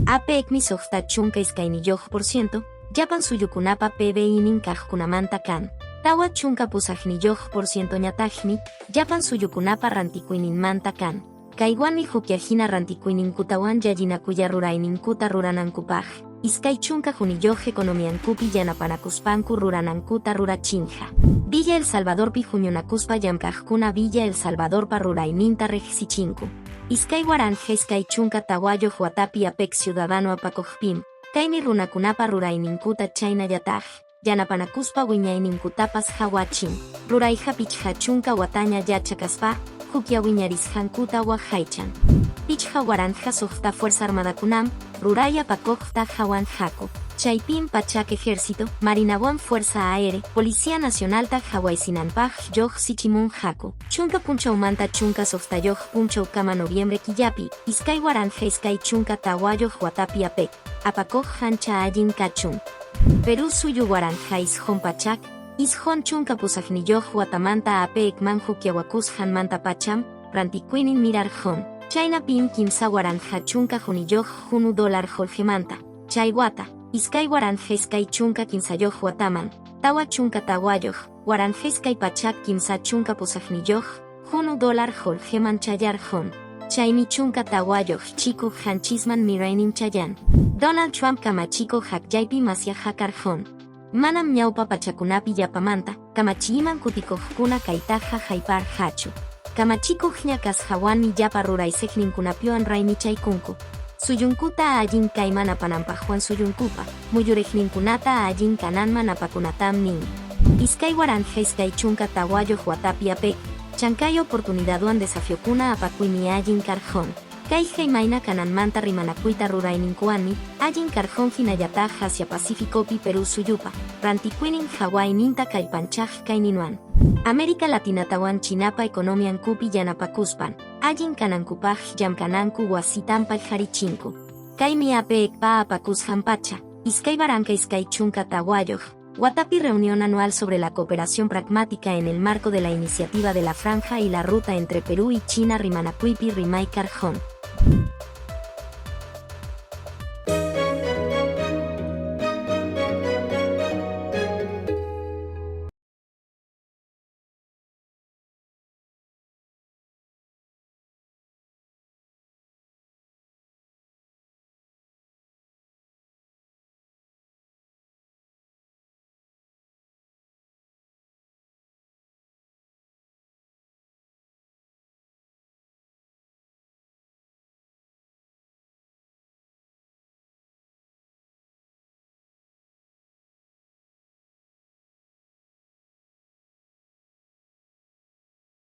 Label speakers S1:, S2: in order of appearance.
S1: APECmi 62%, llapan suyukunapa PBInin kaqkunamanta kan. 48%ñataqmi, llapan suyukunapa rantikuyninmanta kan. Kaywanmi hukyahina rantikuyninkutawan llallinakuya rurayninkuta ruranankupaq, 21 economiankupi yanapanakuspanku ruranankuta rurachinqa. Villa El Salvadorpi huñunakuspa llamk'aqkuna Villa El Salvadorpa rurayninta riqsichinku. 2024 watapi APEC Ciudadano apakuqpim, kaymi runakunapa rurayninkuta chaynallataq, yanapanakuspa wiñayninkutapas hawachin. Rurayqa 50 wataña yachakaspa, hukya wiñarisqankuta waqaychan. 5006 Fuerza Armadakunam, ruray apakuqta hawanqaku. Chaypim pachak Ejército, Marinawan Fuerza Aérea, Policía Nacionalta hawaysinanpaq lluqsichimunqaku. 10 punchawmanta 16 punchawkama noviembre killapi, 2024 watapi APEC, apakuq ancha allin kachun. Perú suyu 1998 watamanta APECman hukllawakusqanmanta pacham, rantikuynin mirarqun. Chaynapim 3011 hunu dólar qullqimanta, chay wata, 2023 wataman, 44, 1238 hunu dólar qullqiman chayarqun. Chaymi 14 chikuq qanchisman miraynin chayan. Donald Trump kamachikuq hakyaypi masyaq hakarqun. Manam ñawpa pachakunapi yapamanta, kamachiyman kutikuqkuna kaytaqa hayparqachu. Kamachikuqña kasqawanmi llapa ruraysiqninkunapiwan raymichaykunku. Suyunkuta allin kayman apananpaqwan suyunkupa, muyuriqninkunata allin kananman apakunatam nin. 2024 watapi APEC, chankay oportunidadwan desafiokuna apakuymi allin karqun. Kayqa imayna kananmanta rimanakuyta rurayninkuwanmi, allin karqun hinallataq Asia Pacificopi Perú suyupa, rantikuynin hawayninta kallpanchaq kayninwan. América Latinatawan Chinapa economiankupi yanapakuspan, allin kanankupaq llamkananku wasitam pallarichinku. Kaymi APECpa apakusqan pacha, 2024 watapi reunión anual sobre la cooperación pragmática en el marco de la iniciativa de la Franja y la Ruta entre Perú y China rimanakuypi rimay karqun.